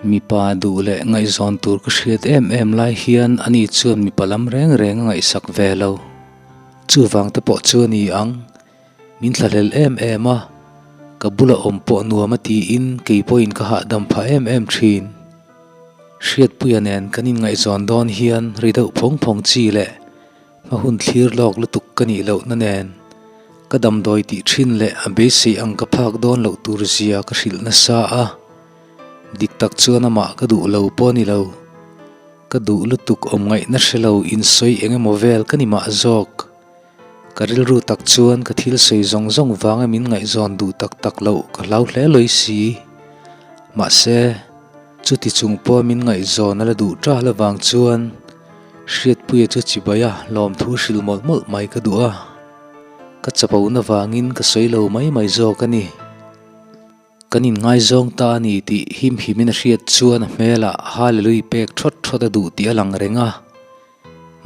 Mipa duh leh ngaihzawn tur ka hriat em em lai hian ani chuan mipa lam reng reng a ngaihsak ve lo. Chuvang te pawh chu a ni ang, min thlahlel em em a, ka bula awm pawh nuam a tiin kei pawhin ka hahdam phah em em thin. Hriatpuia nen kan inngaihzawn dawn hian ri deuh phawng phawng chi leh Hma hun thlir lawk lutuk ka nih lohna nen ka damdawi tih thin leh a beisei ang ka phak dawn loh tur zia ka hrilh nasa a, dik tak chuan amah ka duh lo pawh a ni lo. Ka duh lutuk awm ngaihna hre lo insawi eng emaw vel ka ni mah zawk. Ka rilru tak chuan ka thil sawi zawng zawng vanga min ngaihzawn duh tak tak loh ka hlau hle lawi si. Mahse, chuti chung pawh min ngaihzawn a la duh ṭal avang chuan Hriatpuia chu chibai a, lawmthu hrilh mawlh mawlh mai ka duh a, ka chapona vangin ka sawi lo mai mai zawk a ni. Kan inngaizawng ta a ni tih himhimin a hriat chuan a hmelah Hallelui pek thawt thawt a duh tih a lang reng a,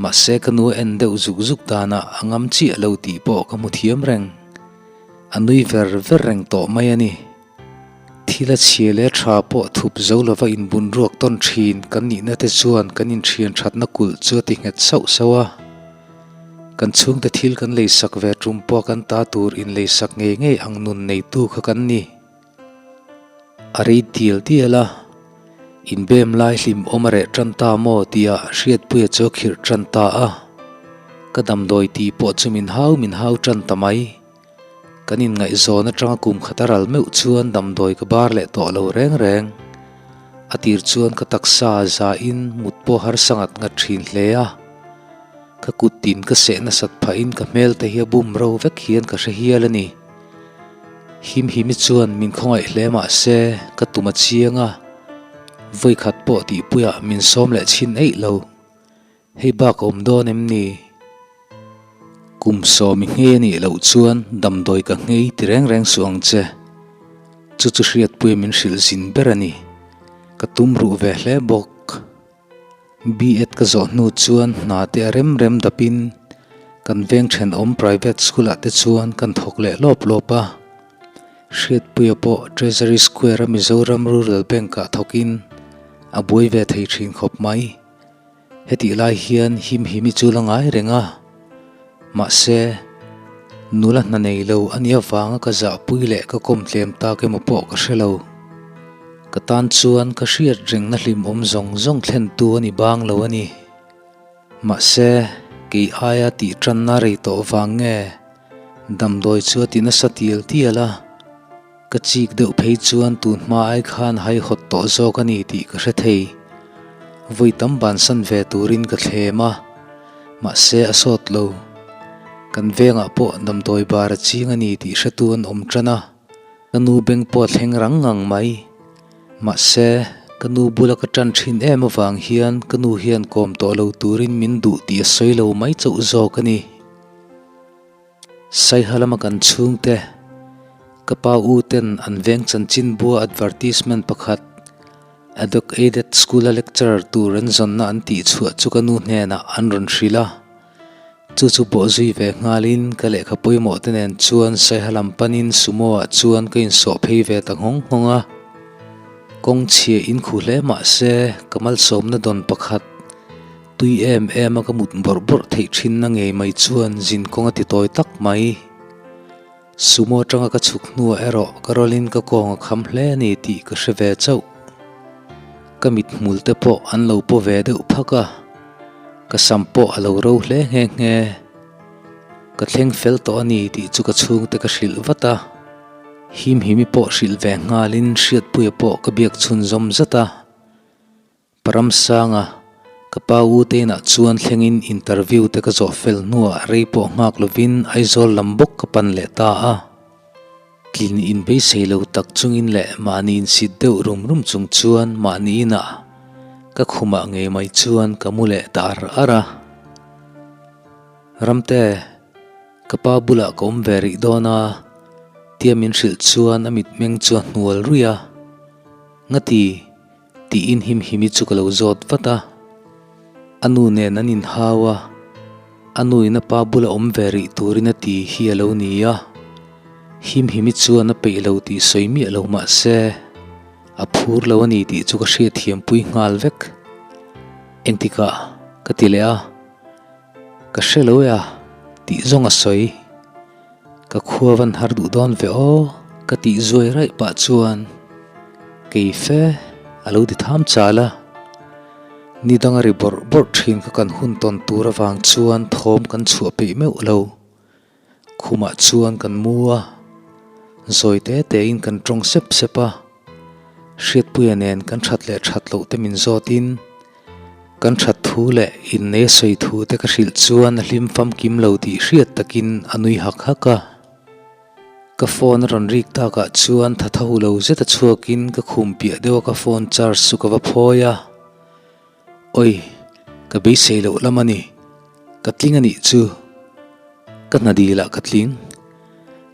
mahse ka nu a en deuh zuk zuk danah a ngam chiah lo tih pawh ka hmu thiam reng. A nui ver ver reng tawh mai a ni. Thil a chhia leh tha pawh thup zo lova inbun ruak tawn thin kan nihna te chuan kan inthian thatna kulh chu a ti nghet sauh sauh a. Kan chhungte thil kan leisak ve tum pawh kan ta tur inleisak ngei ngei ang nun neitu kha kan ni. A rei tial tial a, inbem lai hlim awm a reh tan ta maw tia Hriatpuia chu a khirh tan ta a. Ka damdawi tih pawh chu min hau min hau tan ta mai. Kan inngaihzawn atanga kum khat a ral meuh chuan damdawi ka bar leh tawh lo reng reng. A tir chuan ka taksa a zain mut pawh harsa ngat ngat thin hle a. Ka kut tin ka seh nasat phahin ka hmel te hi a bum ro vek hian ka hre hial a ni. Himhimi chuan min khawngaih hle mah se ka tum a chiang a, vawikhat pawh tihpuiah min sawm leh chhin eih lo. Hei bak a awm dawn em ni? Kum sawmi nghei a nih loh chuan damdawi ka nghei ti reng reng suh ang che. Chu chu hriatpuia min hrilh zin ber a ni. Ka tum ruh ve hle bawk. B.Ed ka zawh hnu chuan hna te a rem rem dapin kan veng thenawm private school ah te chuan kan thawk leh lawp lawp a. Hriatpuia pawh Treasury Square a Mizoram Rural Bank ah thawkin a buai ve thei thin khawp mai. Hetih lai hian Himhimi chu la ngai reng a, mahse, nula hna nei lo a nih avanga ka zahpui leh ka kawm tlem tak emaw pawh ka hre lo. Ka tan chuan ka hriat rengna hlimawm zawng zawng thlentu a ni bang lo a ni. Mahse, kei aia tih tanna rei tawh vang nge damdawi chu a ti nasa tial tial a, Ka chik deuh phei chuan tun hma ai khan haihawt tawh zawk a ni tih ka hre thei. Vawi tam bansan ve turin ka thlem a, mahse a sawt lo. Kan vengah pawh damdawi bar a ching a ni tih hretu an awm tan a, ka nu beng pawh a thleng rang ngang mai. Mahse, ka nu bula ka tan thin em avang hian ka nu hian kawm tawh lo turin min duh tih a sawi lo mai chauh zawk a ni. Saiha lama kan chhungte, ka pa u ten an veng chanchin bua advertisement pakhat Adhoc Aided School a lecturer tur an zawnna an tih chhuah chu ka nu hnenah an rawn hrilh a. Chu chu pawh zui ve nghalin ka lehkha pawimawh te nen chuan Saiha lam panin sumo ah chuan ka insawh phei ve ta nghawng nghawng a. Kawng chhia in khu hle mah se ka malsawmna dawn pakhat Tui em em a ka mut bawrh bawrh theih thin na ngei mai chuan zin kawng a ti tawi tak mai. Sumo atanga ka chhuk hnuah erawh ka rawlin ka kawng a kham hle a ni tih ka hre ve chauh. Ka mithmul te pawh an lo paw ve deuh phak a, ka sam pawh a lo ro hle nghe nghe. Ka thleng fel tawh a ni tih chu ka chhungte ka hrilh vat a, Himhimi pawh hrilh ve nghalin Hriatpuia pawh ka biak chhunzawm zat a. Paramsanga, ka pa u te inah chuan thlengin interview te ka zawh fel hnuah rei pawh nghak lovin Aizawl lam bawk ka pan leh ta a. Tlin in beisei lo tak chungin leh mahni insit deuh rum rum chung chuan mahni inah ka khumah ngei mai chuan ka mu leh ta ar ar a. Ramte, ka pa bulah ka awm ve rih dawn a, tia min hrilh chuan a mitmeng chu a hnual ruih a. Ngati? Tiin Himhimi chu ka lo zawt vat a, a nu nen an inhau a, a nuin a pa bula awm ve rih turin a ti hi a lo ni a, Himhimi chuan a peih lo tih sawi miah lo mah se, A phur lo a ni tih chu ka hriatthiampui nghal vek. Engtikah ka ti leh a, Ka hre lo e a tih zawng a sawi. Ka khua van har duh dawn ve aw ka tih zuai raih pah chuan kei fe a lo ti tham chal a. Ni danga ri bawrh bawrh thin kha kan hun tawn tur avang chuan thawm kan chhuah peih meuh lo. Khumah chuan kan mu a, zawi te tein kan tawng sep sep a. Hriatpuia nen kan that leh that loh te min zawtin Kan that thu leh innei a sawi thu te ka hrilh chuan a hlim famkim lo tih hriat takin a nui hak hak a. Ka phone a rawn rik takah chuan tha tho lo zet a chhuakin ka khum piah deuh a ka phone charge chu ka va phawi a. Oi, ka beisei loh lam a ni. Ka tling a nih chu. Ka hna dilah ka tling.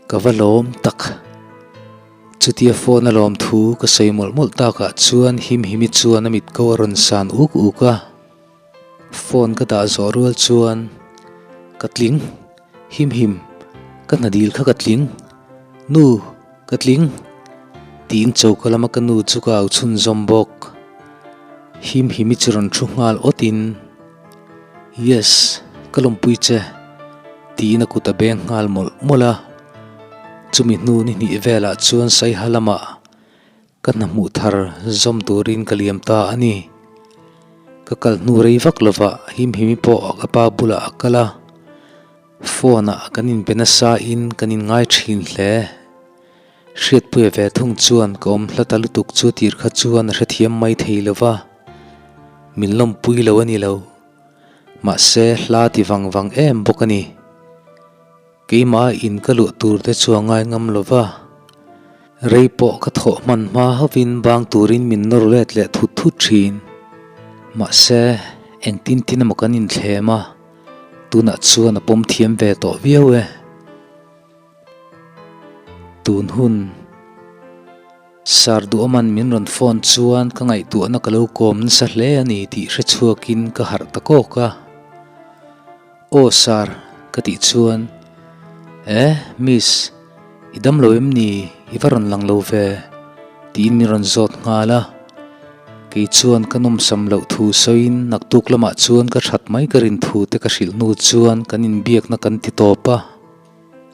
Ka va lawm tak. Chutia phone a lawm thu ka sawi mawlh mawlh takah chuan Himhimi chuan a mit ko a rawn san uk uk a. Phone ka dah zawh rual chuan ka tling. Himhim, ka hna dil kha ka tling. Nu, ka tling. Tiin choka lama ka nu chu ka au chhunzawm bawk. Himhimi chu rawn thu nghal awtin. Yes, ka lawmpui che, tiin a kut a beng nghal mawlh mawlh a. Chumi hnu ni hnih velah chuan Saiha lamah ka hna hmuh thar zawm turin ka liam ta a ni. Ka kal hnu rei vak lovah Himhimi pawh ka pa bulah a kal a, phone ah kan inbe nasa in kan inngai thin hle. Hriatpuia ve thung chuan ka awm hla ta lutuk chu tir kha chuan a hrethiam mai thei lo va, min lawmpui lo a ni lo. Mahse hla ti vang vang em bawk a ni. Keimah in ka luah tur te chu a ngai ngam lo va, rei pawh ka thawh hman hma hovin bang turin min nawr let leh thut thut thin. Mahse engtin tin emaw kan inthlem a, tunah chuan a pawm thiam ve tawh viau e. Tun hun Sir Duhawman min rawn phone chuan ka ngaihtuahna ka lo kawm nasa hle a ni tih hre chhuakin ka harh ta kawk a. Aw Sir ka tih chuan Eh Miss, i dam lo em ni? I va rawn lang lo ve tiin min rawn zawt nghal a. Kei chuan ka nawmsam loh thu sawiin naktuk lamah chuan ka that mai ka rin thu te ka hrilh hnu chuan kan inbiakna kan ti tawp a.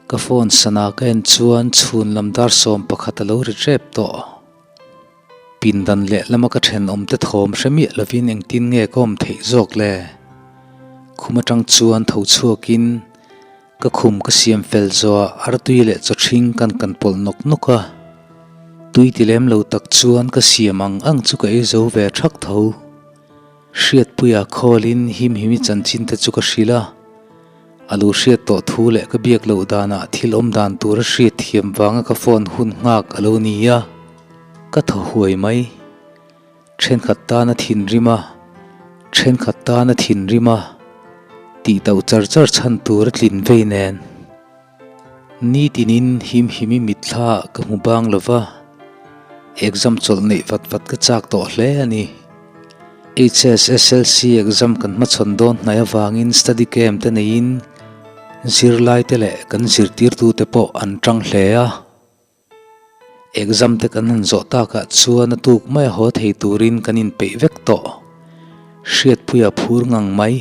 Ka phone sana ka en chuan chhun lam dar 11 a lo ri tep tawh. Pindan leh lama ka thenawm te thawm hre miah lovin engtin nge ka awm theih zawk le? Khum atang chuan tho chhuakin ka khum ka siam fel zawh ah artui leh chaw hring kan kan pawlh nawk nawk a. Tui ti lem lo tak chuan ka siam ang ang chu ka ei zo ve thak tho. Hriatpuia khawlin Himhimi chanchin te chu ka hrilh a. A lo hriat tawh thu leh ka biak loh danah thil awm dan tur a hriat thiam vanga ka phone hun nghak a lo ni a, ka thaw huai mai. Thenkhat tan a thinrim a, thenkhat tan a thinrim a, tih tauh char char chhan tur a tlin vei nen. Nitinin Himhimi mitthla ah ka hmu bang lo va, exam chawlh neih vat vat ka chak tawh hle a ni. HSSLC exam kan hmachhawn dawn hnaih avangin study camp te neiin zirlai te leh kan zirtirtu te pawh an tang hle a. Exam te kan han zawh takah chuan a tuk mai a haw thei turin kan inpeih vek tawh. Hriatpuia phur ngang mai.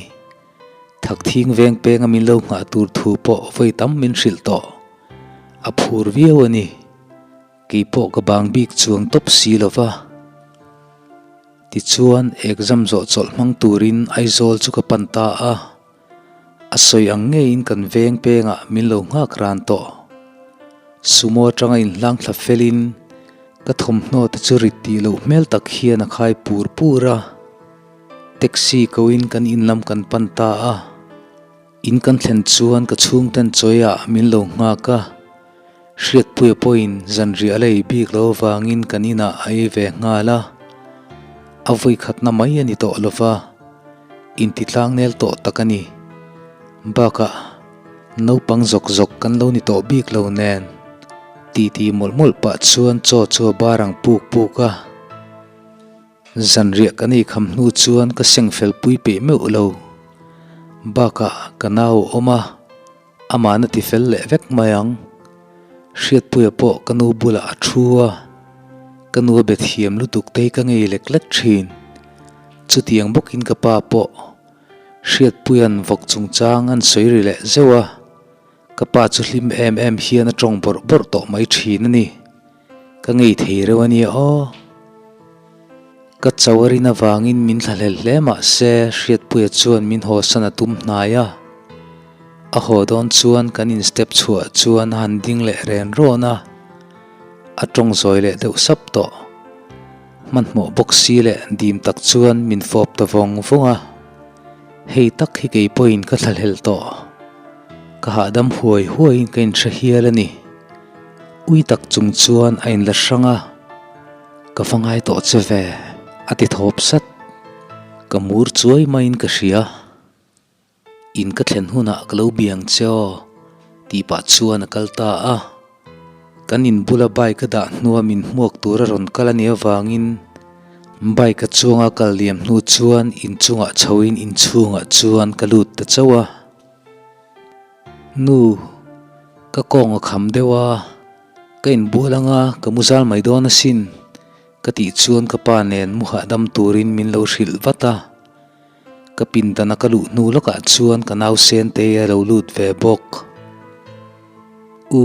Thakthing veng penga min lo nghah tur thu pawh vawi tam min hrilh tawh. A phur viau a ni. Kei pawh ka bang bik chuang tawp si lo va. Tichuan exam zawh chawlh hmang turin Aizawl chu ka pan ta a. A sawi ang ngeiin kan veng pengah min lo nghak ran tawh. Sumo atanga inhlang thla felin ka thawmhnaw te chu rit tih loh hmel tak hian a khai pur pur a. Taxi koin kan in lam kan pan ta a. In kan thlen chuan ka chhungten chawiah min lo nghak a, Hriatpuia pawhin zanriah a la ei bik lo avangin kan inah a ei ve nghal a, a vawikhatna mai a ni tawh lo va, intitlangnel tawh tak a ni. Bakah, naupang zawk zawk kan lo ni tawh bik lo nen, titi mawlh mawlh pah chuan chaw chu a bar ang puk puk a. Zanriah kan ei kham hnu chuan ka seng fel pui peih meuh lo. Bakah ka nau a awm a, amahna ti fel leh vek mai ang. Hriatpuia pawh ka nu bulah a thu a. Ka nu a be thiam lutuk te hi ka ngei lek lek thin. Chutiang bawkin ka pa pawh Hriatpuia'n vawk chungchang an sawi ri leh zeuh a, ka pa chu hlim em em hian a tawng bawrh bawrh tawh mai thin a ni. Ka ngei thei reuh a nia aw. Ka cho a rin avangin min thlahlel hle mah se Hriatpuia chuan min haw san a tum hnai a. A haw dawn chuan kan in step chhuah chuan a han ding leh ren rawn a, a tawng zawi leh deuh sap tawh. Hmanhmawh bawk si leh dim tak chuan min fawp ta vawng vawng a, hei tak hi kei pawhin ka thlahlel tawh. Ka hahdam huai huaiin ka inhre hial a ni. Ui tak chung chuan a inla hrang a, Ka va ngai tawh che ve, a ti thawp sat. Ka mur chuai maiin ka hria. In ka thlen hunah ka lo biang che aw, tih pah chuan a kal ta a. Kan in bula bike a dah hnua min hmuak tur a rawn kal a nih avangin bike a chuanga kal liam hnu chuan inchungah chhoin inchhungah chuan ka lut ta chauh a. Nu, ka kawng a kham deuh a, ka inbual anga ka mu zal mai dawn asin, ka tih chuan ka pa nen mu hahdam turin min lo hrilh vat a. Ka pindana ka luh hnu lawkah chuan ka nausen te a lo lut ve bawk. U,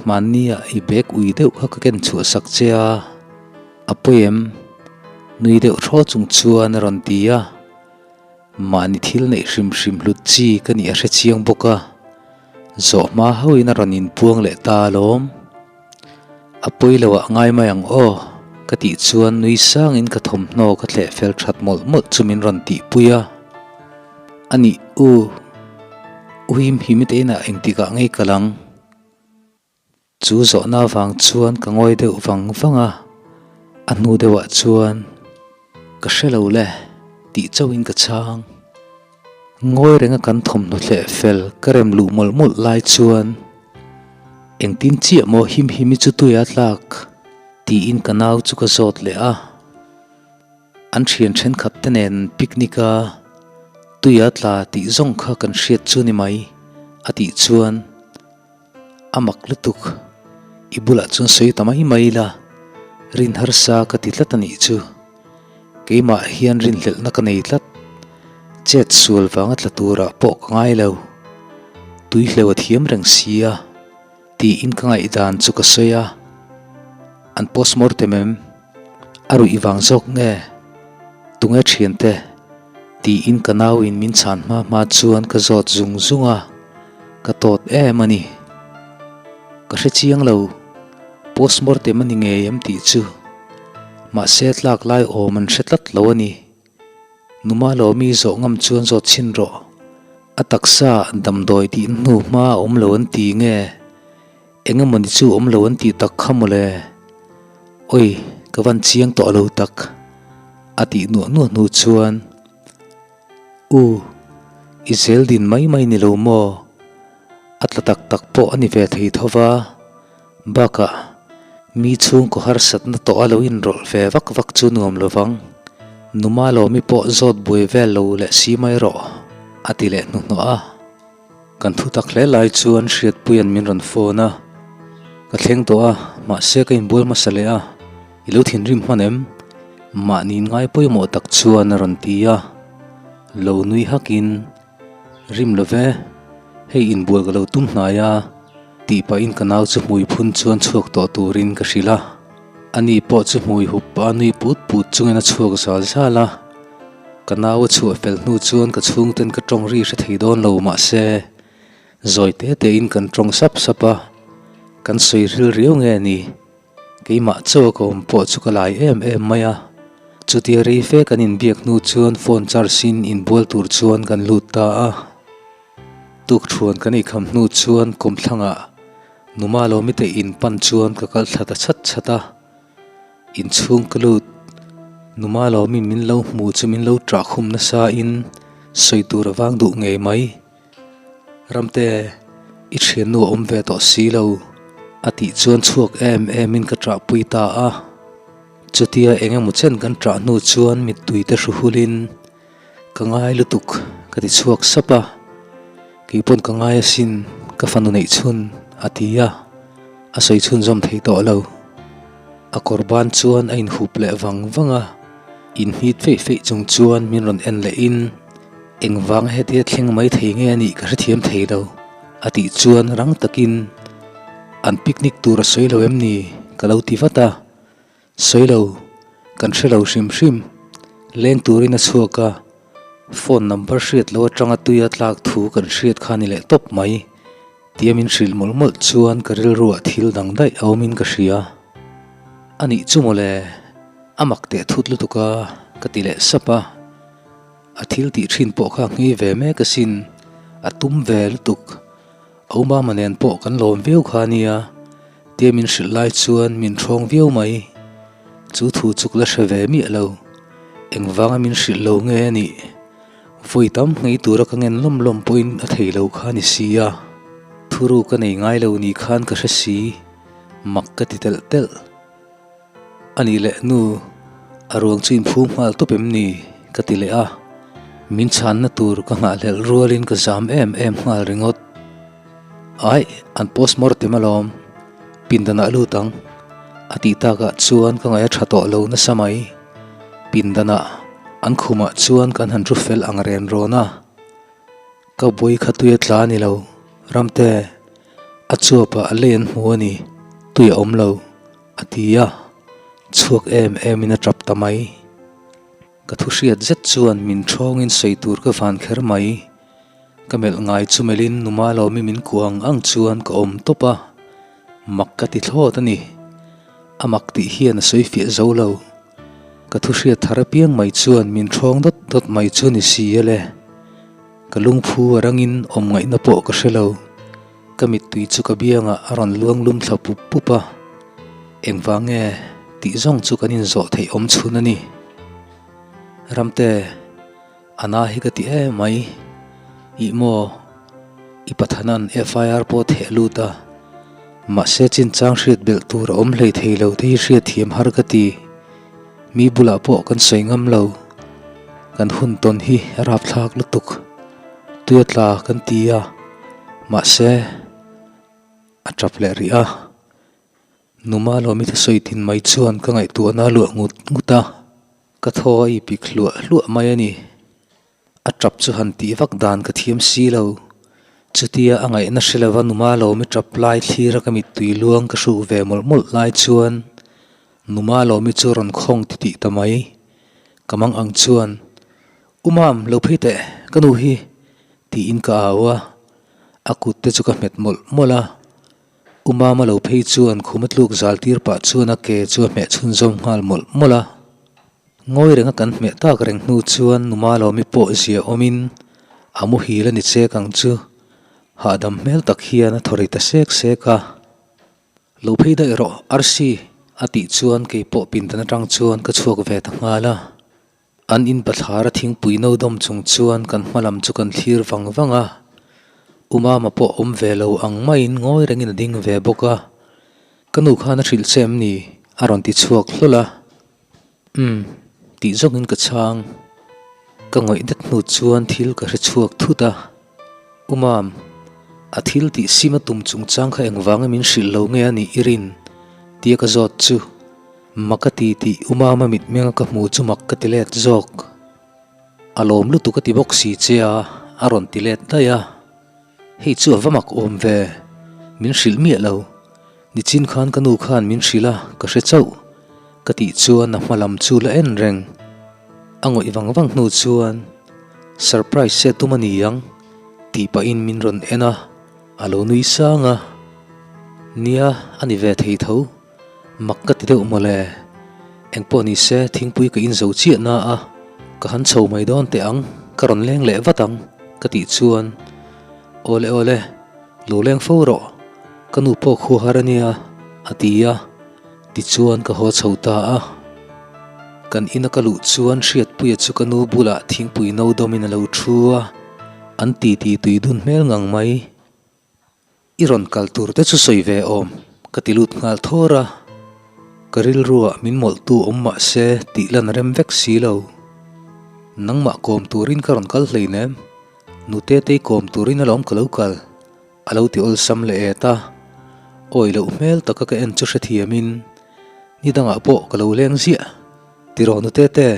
hmannia i bag ui deuh kha ka ken chhuah sak che a, a pawi em? Nui deuh thaw chung chuan a rawn ti a. Mahni thil neih hrim hrim hlut chi ka nih a hre chiang bawk a, zawh hma hauhin a rawn inpuang leh ta alawm. A pawi lo ah ngai mai ang aw, ka tih chuan nui sangin ka thawmhnaw ka thleh fel that mawlh mawlh chu min rawn tihpui a. A nih u, u him him te inah engtikah ngei kal ang? Chu zawhna avang chuan ka ngawi deuh vang vang a, a hnu deuhah chuan ka hre lo le tih chauhin ka chhang. Ngawi renga kan thawmhnaw thleh fel ka rem luh mawlh mawlh lai chuan engtin chiah maw him him i chu tui a tlak tiin ka nau chu ka zawt leh a. An thian thenkhat te nen picnic a tui a tla tih zawng kha kan hriat chu ni mai a tih chuan a mak lutuk i bulah chuan sawi ta mai mai ila rin harsa ka ti tlat a nih chu. Keimah hian rinhlelhna ka nei tlat. Chet sual vanga tla turah pawh ka ngai lo. Tui hleuh a thiam reng si a, tiin ka ngaihdan chu ka sawi a. An postmortem em? A ruih vang zawk nge? Tunge thiante? Tiin ka nauin min chhan hma hma chuan ka zawt zung zung a, ka tawt em a ni. Ka hre chiang lo, postmortem a ni ngei em tih chu. Mahse tlak lai awm an hre tlat lo a ni. Numa Lawmi zawh ngam chuan zawt chhin rawh. A taksa damdawi tih hnu hma a awm lo an ti nge? Eng emawni chu awm lo an tih tak kha mawle? Oi, ka van chiang tawh lo tak. A tih nuah nuah hnu chuan, U, i zel din mai mai ni lo maw? A tla tak tak pawh a ni ve thei tho va. Bakah, mi chhungkaw harsatna tawh a lo inrawlh ve vak vak chu nuam lo vang. Numa Lawmi pawh zawt buai vel lo leh si mai rawh, a ti leh hnuhnawh a. Kan thu tak hle lai chuan Hriatpuia'n min rawn phone a, Ka thleng tawh a, mahse ka inbual hmasa leh a, i lo thinrim hman em? Mahni ngai pawimawh tak chuan a rawn ti a, lo nui hakin, Rim lo ve, hei inbual ka lo tum hnai a, tih pahin ka nau chu hmui phun chuan chhuak tawh turin ka hrilh a. Ani pawh chu hmui hup pah a nui put put chungin a chhuak zal zal a. Ka nau a chhuah fel hnu chuan ka chhungten ka tawng ri hre thei dawn lo mahse, zawi te tein kan tawng sap sap a, kan sawi ril riau nge ni? Keimah chaw ka awm pawh chu ka lai em em mai a, chutia rei fe kan inbiak hnu chuan phone charge in inbual tur chuan kan lut ta a. Tukthuan kan eikham hnu chuan kawmthlangah Numa Lawmite in pan chuan ka kal thla ta chhat chhat a, inchhung ka lut. Numa Lawmin min lo hmu chu min lo ṭah khum nasa in sawi tur a vang duh ngei mai. Ramte, i thiannu a awm ve tawh si lo, a tih chuan chhuak em emin ka ṭahpui ta a. Chutia eng emaw chen kan ṭah hnu chuan mittui te hru hulin, Ka ngai lutuk, ka ti chhuak sap a. Kei pawn ka ngai asin, ka fanu neih chhun, a ti a. A sawi chhunzawm thei tawh lo. A kawr ban chuan a inhup leh vang vang a, inhnit feih feih chung chuan min rawn en lehin, Engvanga hetia thleng mai thei nge a nih ka hrethiam thei lo, a tih chuan rang takin, An picnic tur a sawi lo em ni? ka lo ti vat a. Sawi lo, kan hre lo hrim hrim. Leng turin a chhuak a, phone number hriat lo atanga tuia tlak thu kan hriat kha ni leh tawp mai. Tia min hrilh mawlh mawlh chuan ka rilruah thil dang daih a awmin ka hria. A nih chu mawle, a mak teh thut lutuk a, ka ti leh sap a. A thil tih thin pawh kha a nghei ve mek asin, a tum ve lutuk. Aumama nen pawh kan lawm viau kha ania, tia min hrilh lai chuan min hrawng viau mai. Chu thu chu ka la hre ve miah lo. Engvanga min hrilh lo nge a nih? Vawi tam nghei tura ka ngen lawm lawm pawhin a thei lo kha ni sia. Thuru ka nei ngai lo ni khan ka hre si, mak ka ti telh telh. A nih leh nu, a ruang chu inphum nghal tawp em ni? ka ti leh a, min chhanna tur ka nghahhlelh rualin ka zam em em nghal ringawt. Aih, an postmortem alawm, pindanah lut ang, a tih takah chuan ka ngaih a tha tawh lo nasa mai. Pindanah an khumah chuan kan han thu fel ang ren rawn a, ka buai kha tui a tla a ni lo, Ramte, a chuapah a lei an hmu a ni, tui a awm lo. A ti a, chhuak em emin a tap ta mai. Ka thu hriat zet chuan min thawngin sawi tur ka van kher mai. Ka melh ngai chu melhin numa lawmi min kuah ang ang chuan ka awm tawp a, mak ka ti thlawt a ni. A mak tih hian a sawi fiah zo lo. Ka thu hriat thar apiang mai chuan min thawng dawt dawt mai chu ni si a le. Ka lungphu a rangin awm ngaihna pawh ka hre lo. Ka mittui chu ka biangah a rawn luang lum thla pup pup a, engvang nge tih zawng chu kan inzawh theih awm chhun a ni. Ramte, a na hi ka ti em mai. Ih maw, i Pathanan FIR pawh theh lut a, mahse chinchang hriat belh tur a awm hlei thei lo te hi hriatthiam har ka ti. Mi bulah pawh kan sawi ngam lo, kan hun tawn hi a rapthlak lutuk. Tuia tla kan ti a, mahse a tap leh rih a. Numa lawmi thusawi tin mai chuan ka ngaihtuahna a luah ngut ngut a, ka thaw a ipik hluah hluah mai a ni. A tap chu han tih vak dan ka thiam si lo. Chutia a ngaihna hre lova Numa lawmi tap lai thlira ka mittui luang ka hruk ve mawlh mawlh lai chuan Numa lawmi chu a rawn khawng titih ta mai. Ka mang ang chuan U Mam, lo phei teh, ka nu hi, tiin ka au a, a kut te chu ka hmet mawlh mawlh a. U Mama lo phei chuan khum a tluk zal tir pah chuan a ke chu a hmeh chhunzawm nghal mawlh mawlh a. Ngawi renga kan hmeh tak reng hnu chuan Nu Malawmi pawh zia awmin a muhil a ni chek ang chu, hahdam hmel tak hian a thaw ri ta sek sek a. Lo phei daih rawh, Arsi, a tih chuan keipawh pindan atang chuan ka chhuak ve ta nghal a. An in bathlar a thingpui no dawm chung chuan kan hma lam chu kan thlir vang vang a, U Mama pawh awm ve lo ang maiin ngawi rengin a ding ve bawk a, Ka nu khan a hrilh che em ni? a rawn ti chhuak hlawl a, Umm, tih zawngin ka chhang. Ka ngawih det hnu chuan thil ka hre chhuak thut a, U Mam, a thil tih sim a tum chungchang kha engvanga min hrilh lo nge a nih i rin? tia ka zawt chu. Mak a ti tih U Mama mitmenga ka hmu chu mak ka ti let zawk. A lawm lutuk a ti bawk si che a, a rawn ti let daih a. Hei chu a va mak awm ve, min hrilh miah lo. Nichin khan ka nu khan min hrilh a, ka hre chauh. Ka tih chuan a hma lam chu la en reng. A ngawih vang vang hnu chuan, Surprise se tum a ni ang, tih pahin min rawn en a, a lo nui sang a. Nia, a ni ve thei tho. Mak ka ti deuh mawle. Engpawh ni se thingpui ka in zo chiah na a, ka han chho mai dawn teh ang, ka rawn leng leh vat ang ka tih chuan Awle awle, lo leng fo rawh, ka nu pawh khu har a nia a ti a, tichuan ka haw chho ta a. Kan ina ka luh chuan Hriatpuia chu ka nu bulah thingpui no dawmin a lo thu a, an titi tui dun hmel ngang mai. I rawn kal tur te chu sawi ve awm, ka ti lut nghal thawr a. Ka rilruah min mawlhtu awm mah se tih lan rem vek si lo. Nangmah kawm turin ka rawn kal hleinem, nute tei kawm turin alawm ka lo kal, a lo ti awlsam leh et a. Awi loh hmel taka ka en chu hrethiamin. Ni dangah pawh ka lo leng ziah, tiraw nute te?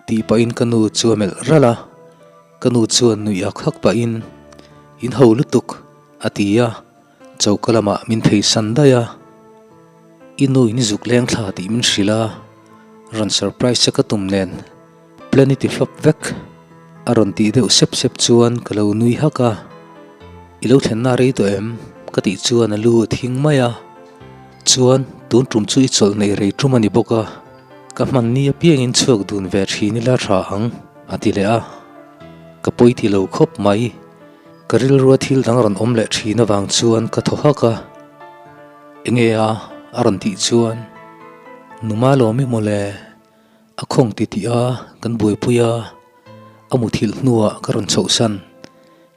Tih pahin ka nu chu a melh ralh a, ka nu chuan nuih hak hak pahin, In ho lutuk, a ti a, choka lamah min pheisan daih a. I nu in zuk leng thla tih min hrilh a, rawn surprise che ka tum nen plan i ti flop vek, a rawn tih deuh sep sep chuan ka lo nui hak a. I lo thlenna rei tawh em? ka tih chuan a lu a thing mai a. Chuan tun tum chu i chawlh neih rei tum a ni bawk a, ka hman ni apiangin chhuak dun ve thin ila tha ang, a ti leh a. Ka pawi ti lo khawp mai. Ka rilrua thil dang rawn awm leh thin avang chuan ka thaw hak a. Enge a? a rawn tih chuan, Numa lawm i mawle, a khawng ti tih a, kan buaipui a, a muthilh hnuah ka rawn chhohsan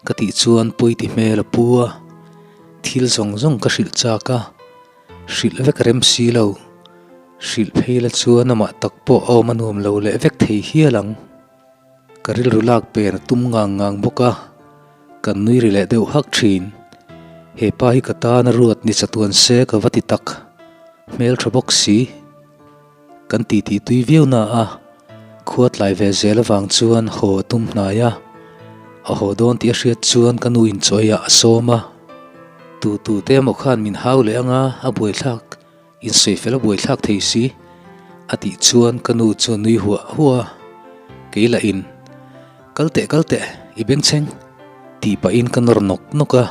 ka tih chuan pawi ti hmel a pu a, thil zawng zawng ka hrilh chak a, hrilh vek rem si lo, hrilh phei la chuan amah tak pawh a awm a nuam lo leh vek thei hial ang. Ka rilru lak pen a tum ngang ngang bawk a, kan nui ri leh deuh hak thin. He pa hi ka tan a ruat ni chatuan se ka va ti tak, hmel tha bawk si. Kan titi tui viau na a, khua tlai ve zel avang chuan haw a tum hnai a, a haw dawn tih a hriat chuan ka nu inchawih ah a sawm a. Tu tu te emaw khan min hau leh anga a buaithlak Insawi fel a buaithlak thei si, a tih chuan ka nu chu a nui huah huah a, kei lah in, Kal teh, kal teh, i bengchheng, tih pahin ka nawr nawk nawk a.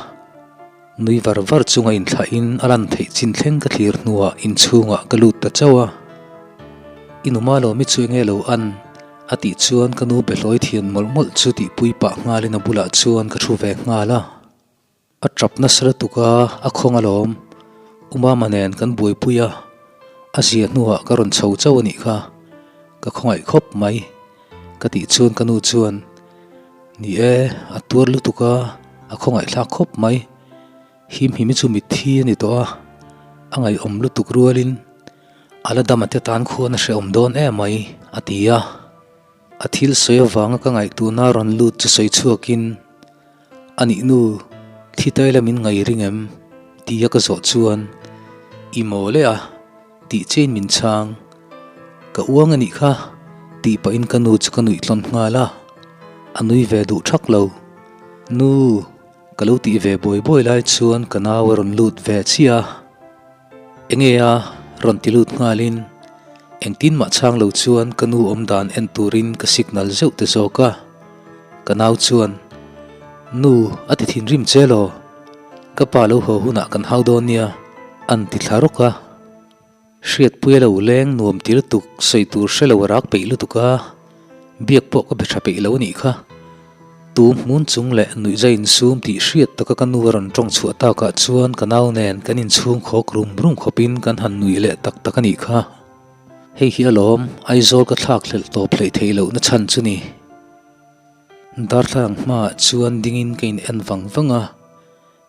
Nui var var chunga inthlahin a lan theih chin thleng ka thlir hnuah inchhungah ka lut ta chauh a. I nu Malawmi chu enge lo an? a tih chuan ka nu behlawi thian mawlh mawlh chu tihpui pah nghalin a bulah chuan ka thu ve nghal a. A tap nasa lutuk a, a khawng alawm. U Mama nen kan buaipui a, a zia hnuah ka rawn chho chauh a nih kha. Ka khawngaih khawp mai. Ka tih chuan ka nu chuan, Ni e, a tuar lutuk a, a khawngaih thlak khawp mai. Himhimi chu mitthi a ni tawh a, a ngaihawm lutuk rualin a la dam a te tan khuan a hrehawm dawn em mai, a ti a. A thil sawi avanga ka ngaihtuahna rawn lut chu sawi chhuakin, A nih nu, thi tai la min ngai ring em? tia ka zawh chuan, I maw le a, tih chein min chhang. Ka uang a nih kha, tih pahin ka nu chu ka nuih tlawn nghal a, a nui ve duh thak lo. Nu, ka lo tih ve buai buai lai chuan ka nau a rawn lut ve chiah a. Enge a rawn ti lut nghalin engtin mah chhang lo chuan ka nu awm dan en turin ka signal zeuh te zawk a. Ka nau chuan, Nu, a ti thinrim che law? Ka pa lo haw hunah kan hau dawn nia, an ti thla rawk a. Hriatpuia lo leng nuam ti lutuk sawi tur hre lo a rak peih lutuk a, biak pawh ka be tha peih lo a nih kha. Tu hmun chung leh nuihza insum tih hriat taka ka nu a rawn tawng chhuah takah chuan ka nau nen kan inchhung khawk rum rum khawpin kan han nuih leh tak tak a nih kha. Hei hi alawm Aizawl ka thlak hlelh tawp hleih theih lohna chhan chu ni. Darthlalang hmaah chuan dingin ka in en vang vang a.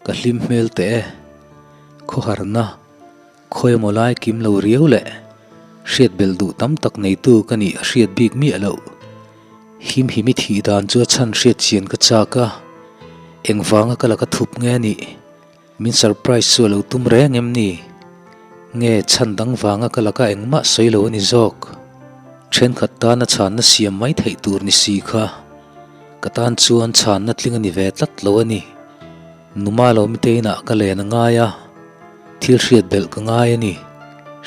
Ka hlim hmel teh e. Khawharna, khawi emaw lai kim lo riau leh hriat belh duh tam tak neitu ka nih a hriat bik miah loh. Him him i thih dan chu a chhan hriat chian ka chak a, engvanga ka laka thup nge a nih? Min surprise chu a lo tum reng em ni? Nge chhan dang vanga ka laka engmah sawi lo a ni zawk? Thenkhat tana chhanna siam mai theih tur ni si kha ka tan chuan chhanna tling a ni ve tlat lo a ni. Numa lo mite inah ka len a ngai a, thil hriat belh ka ngai a ni.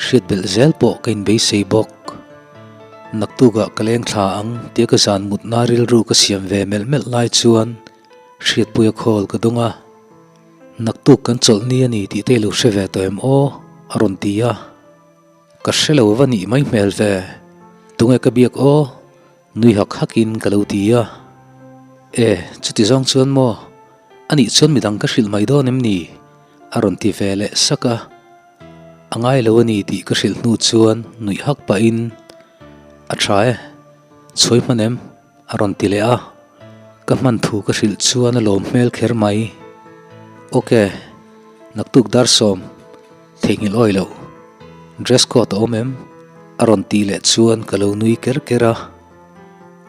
Hriat belh zel pawh ka inbeisei bawk. Naktukah ka leng thla ang tia ka zan mutna rilru ka siam ve melh melh lai chuan hriatpuia call ka dawng a. Naktuk kan chawlh ni a ni tih te i lo hre ve tawh em aw? a rawn ti a. Ka hre lo va nih mai hmel ve. Tunge ka biak aw? Nui hak hakin ka lo ti a. E, chuti zawng chuan maw? A nih chuan midang ka hrilh mai dawn em ni? A rawn ti ve leh sak a. A ngai lo a ni tih ka hrilh hnu chuan nuih hak pahin, A tha e, chhuai hman em? A rawn ti leh a. Ka hman thu ka hrilh chuan a lawm hmel kher mai. Ok, naktuk dar sawm, theihnghilh awi loh. Dress code a awm em? A rawn tih leh chuan ka lo nui ker ker a.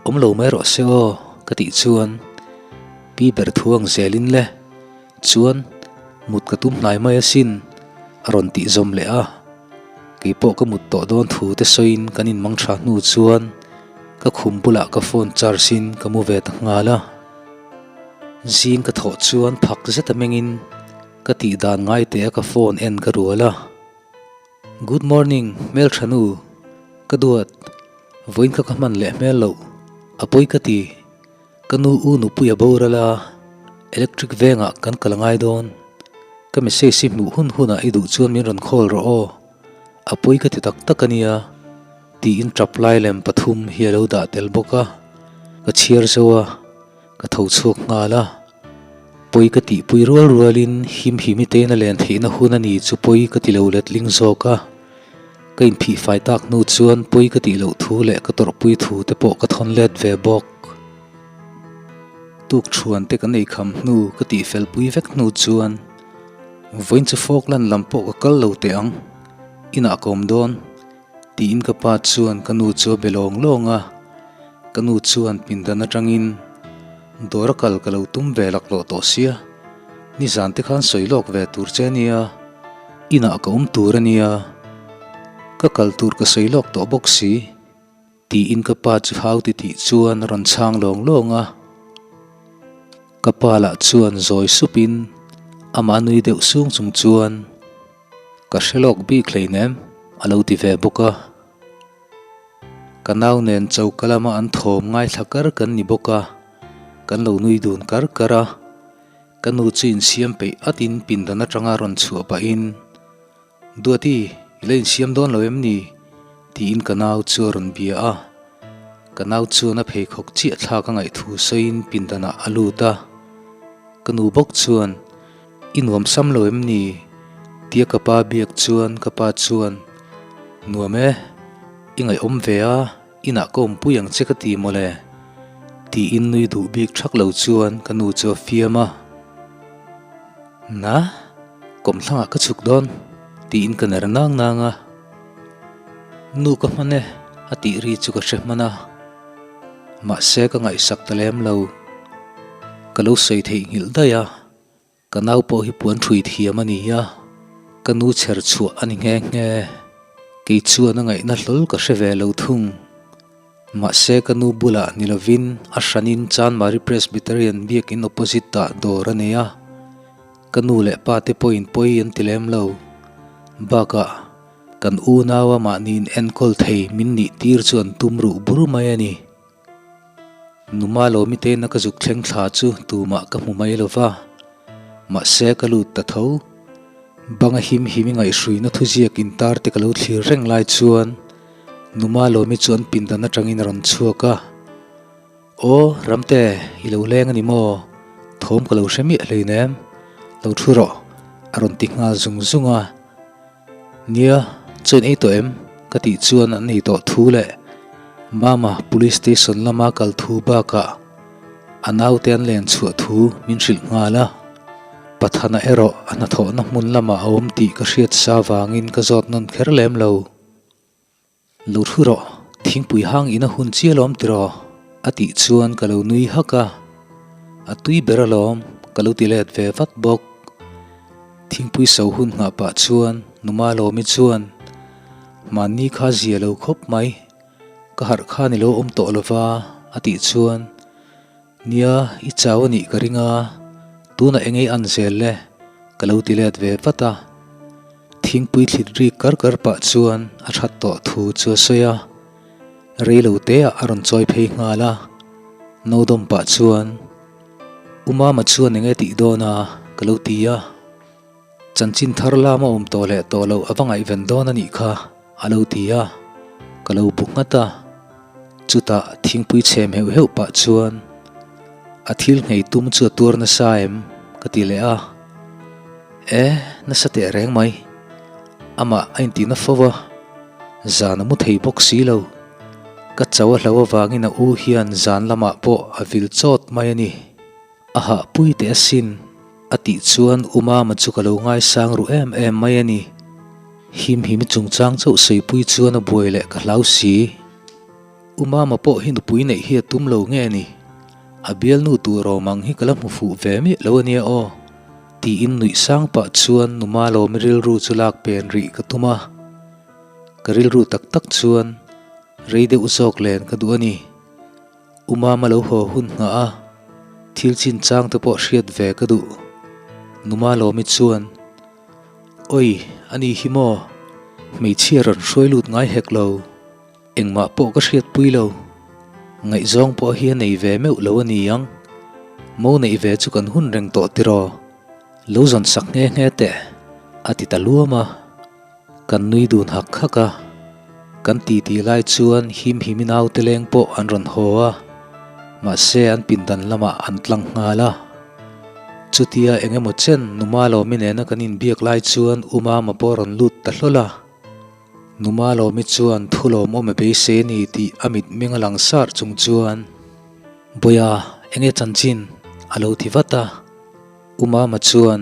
Awm lo mai rawh se aw, ka tih chuan pi ber thu ang zelin le. Chuan mut ka tum hnai mai asin, a rawn tih zawm leh a. Keipawh ka mut tawh dawn thu te sawiin kan inmang tha hnu chuan ka khum bulah ka phone charge in ka mu ve ta nghal a. Zing ka thawh chuan phak zet a mengin ka tih dan ngai teh a ka phone en ka rual a. Good morning hmeltha nu, ka duat, vawiin kha ka hman leh hmel loh, a pawi ka ti. Ka nu u nupui a boral a, electric vengah kan kal ngai dawn. Ka message hi hmuh hun hunah i duh chuan min rawn call rawh aw, a pawi ka ti tak tak a nia, tiin tap lai lem pathum hi a lo dah tel bawk a. Ka chhiar zo a, ka tho chhuak nghal a. Pawi ka tihpui rual rualin him himi tein a len theihna hun a ni chu pawi ka ti lo letling zawk a. Ka inphih fai tak hnu chuan pawi ka tih loh thu leh ka tawrhpui thu te pawh ka thawn let ve bawk. Tuk thuan te kan ei kham hnu ka tih fel pui vek hnu chuan vawiin chu Falkland lam pawh ka kal lo teh ang, inah ka awm dawn tiin ka pa chuan ka nu chu a be lawng lawng a, ka nu chuan pindan atangin dawr a kal ka lo tum ve laklawh tawh sia, nizan te khan sawi lawk ve tur che ania. Inah ka awm tur a nia, ka kal tur ka sawi lawk tawh bawk si, tiin ka pa chu hau ti tih chuan a rawn chhang lawng lawng a. Ka pa lah chuan zawi supin amah nui deuh sung chung chuan, Ka hre lawk bik hleinem, a lo ti ve bawk a. Ka nau nen choka lama an thawm ngaithla kar kan ni bawk a, kan lo nui dun kar kar a. Ka nu chu insiam peih atin pindan atanga rawn chhuah pahin, Duati, i la insiam dawn lo em ni? tiin ka nau chu a rawn bia a. Ka nau chuan a pheikhawk chiah thlak a ngaih thu sawiin pindanah a lut a. Ka nu bawk chuan, I nuam sam lo em ni? tia ka pa biak chuan ka pa chuan, Nuam e, i ngaihawm ve a. Inah ka awmpui ang che ka ti mawle, tiin nui duh bik thak lo chuan ka nu chu a fiam a. Na, kawmthlangah ka chhuk dawn, tiin ka ner nang nang a. Nu ka hman e, a tih ri chu ka hre hman a. Mahse ka ngaihsak ta lem lo. Ka lo sawi theihnghilh daih a. Ka nau pawh hi puan ṭhui thiam a ni a, ka nu chher chhuah a ni nghe nghe. Kei chuan a ngaihna hlawl ka hre ve lo thung. Mahse ka nu bulah ni lovin a hranin Chanmari Presbyterian biakin opposite ah dawr a nei a, ka nu leh pa te pawhin pawi an ti lem lo. Bakah kan unaua mahniin enkawl thei min nih tir chu an tum ruh bur mai a ni. Numa Lawmi tena ka zuk thleng thla chu tumah ka hmu mai lo va, mahse ka lut ta tho. Banga him him i ngaihhruina thuziak intar te ka lo thlir reng lai chuan Numa Lawmi chu an pindan atangin a rawn chhuak a, Aw Ramte, i lo leng a ni maw? Thawm ka lo hre miah hleinem, lo thu rawh, a rawn ti nghal zung zung a. Nia, chuan ei tawh em? Ka tih chuan an ei tawh thu leh Mama police station lama kal thu bakah a naute an len chhuah thu min hrilh nghal a. Pathana erawh a hnathawhna hmun lamah a awm tih ka hriat sa vangin ka zawt nawn kher lem lo. Lo thu rawh, thingpui hang in a hun chiah alawm tiraw? A tih chuan ka lo nui hak a, a tui ber alawm ka lo ti let ve vat bawk. Thingpui so hun nghah pah chuan Numa Lawmi chuan, Mahni kha zia lo khawp mai, ka harh khan i lo awm tawh lova a tih chuan, Nia, i chau a nih ka ring a, tunah eng ei an zel le? Ka lo ti let ve vat a. Thingpui thlit rik kar kar pah chuan a that tawh thu chu a sawi a, rei lo te ah a rawn chawi phei nghal a, no dawm pah chuan, U Mama chuan eng e tih dawn a? Ka lo ti a. Chanchin thar lama awm tawh leh tawh loh a va ngaihven dawn a nih kha, a lo ti a, ka lo bu nghat a. Chutah thingpui chhem heuh heuh pah chuan, A thil nghei tum chu a tuar nasa em? ka ti leh a. E, nasa teh reng mai. Amah a intihna fo a, zan a mu thei bawk si lo. Ka cho a hlo avangin a u hian zan lamah pawh a vil chawt mai a ni. A hahpui teh asin, a tih chuan U Mama chu ka lo ngaisang ru em em mai a ni. Him him chungchang chauh saipui chuan a buai leh ka hlau si. U Mama pawh hi nupui neih hi a tum lo nge ni? A bialnu tur awm ang hi ka la hmu fuh ve miah lo a nia aw, tiin nuih sang pah chuan Nu Malawmi rilru chu lak pen rih ka tum a. Ka rilru tak tak chuan rei deuh zawk len ka duh a ni. U Mama lo haw hun nghah a, thil chinchang te pawh hriat ve ka duh. Numa Lawmi chuan, Awi, a ni hi maw? Hmeichhia rawn hruai lut ngai hek lo. Engmah pawh ka hriatpui lo. Ngaihzawng pawh hi a nei ve meuh lo a ni ang. Mo neih ve chu kan hun reng tawh tiraw? Lo zawn sak nghe nghe teh, a ti ta luam a. Kan nui dun hak hak a. Kan titi lai chuan him himin naute leng pawh an rawn haw a. Mahse an pindan lamah an tlang nghal a. Chutia eng emaw chen Numa Lawmi nena kan inbiak lai chuan U Mama pawh a rawn lut ta hlawl a. Numa Lawmi chuan thu lawmawm a beisei a ni tih a mitmeng a lang sar chung chuan, Bawia, enge chanchin? a lo ti vat a. U Mama chuan,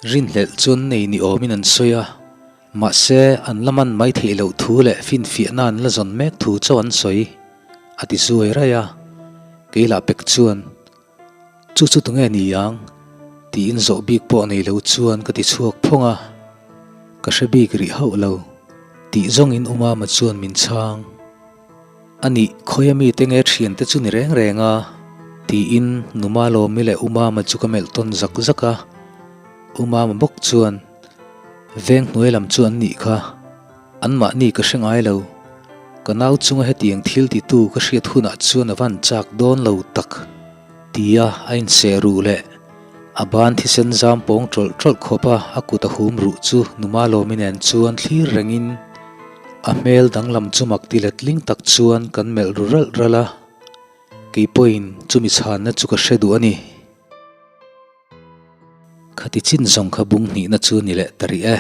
Rinhlelh chu an nei ni awmin an sawi a, mahse an la man mai theih loh thu leh finfiahna an la zawn mek thu chauh an sawi, a ti zuai raih a. Kei lah pek chuan, Chu chu tunge ni ang? tiin zawh bik pawh nei lo chuan ka ti chhuak phawng a, ka hre bik rih hauh lo tih zawngin U Mama chuan min chhang. A nih, khawia mite nge thiante chu ni reng reng a? tiin Nu Malawmi leh U Mama chu ka melh tawn zak zak a, U Mama bawk chuan veng hnuai lam chu an nih kha. Anmahni ka hre ngai lo. Ka nau chunga hetiang thil titu ka hriat hunah chuan a van chak dawn lo tak tia a inseh ruh leh a ban thisen zam pawng tawlh tawlh khawp a a kut a hum ruh chu Numa Lawmi nen chuan thlir rengin a hmel danglam chu mak ti letling tak chuan kan melh ru ralh ralh a, kei pawhin chumi chhanna chu ka hre duh a ni. Khati chin zawng kha bung hnihna chu ni leh ta rih e.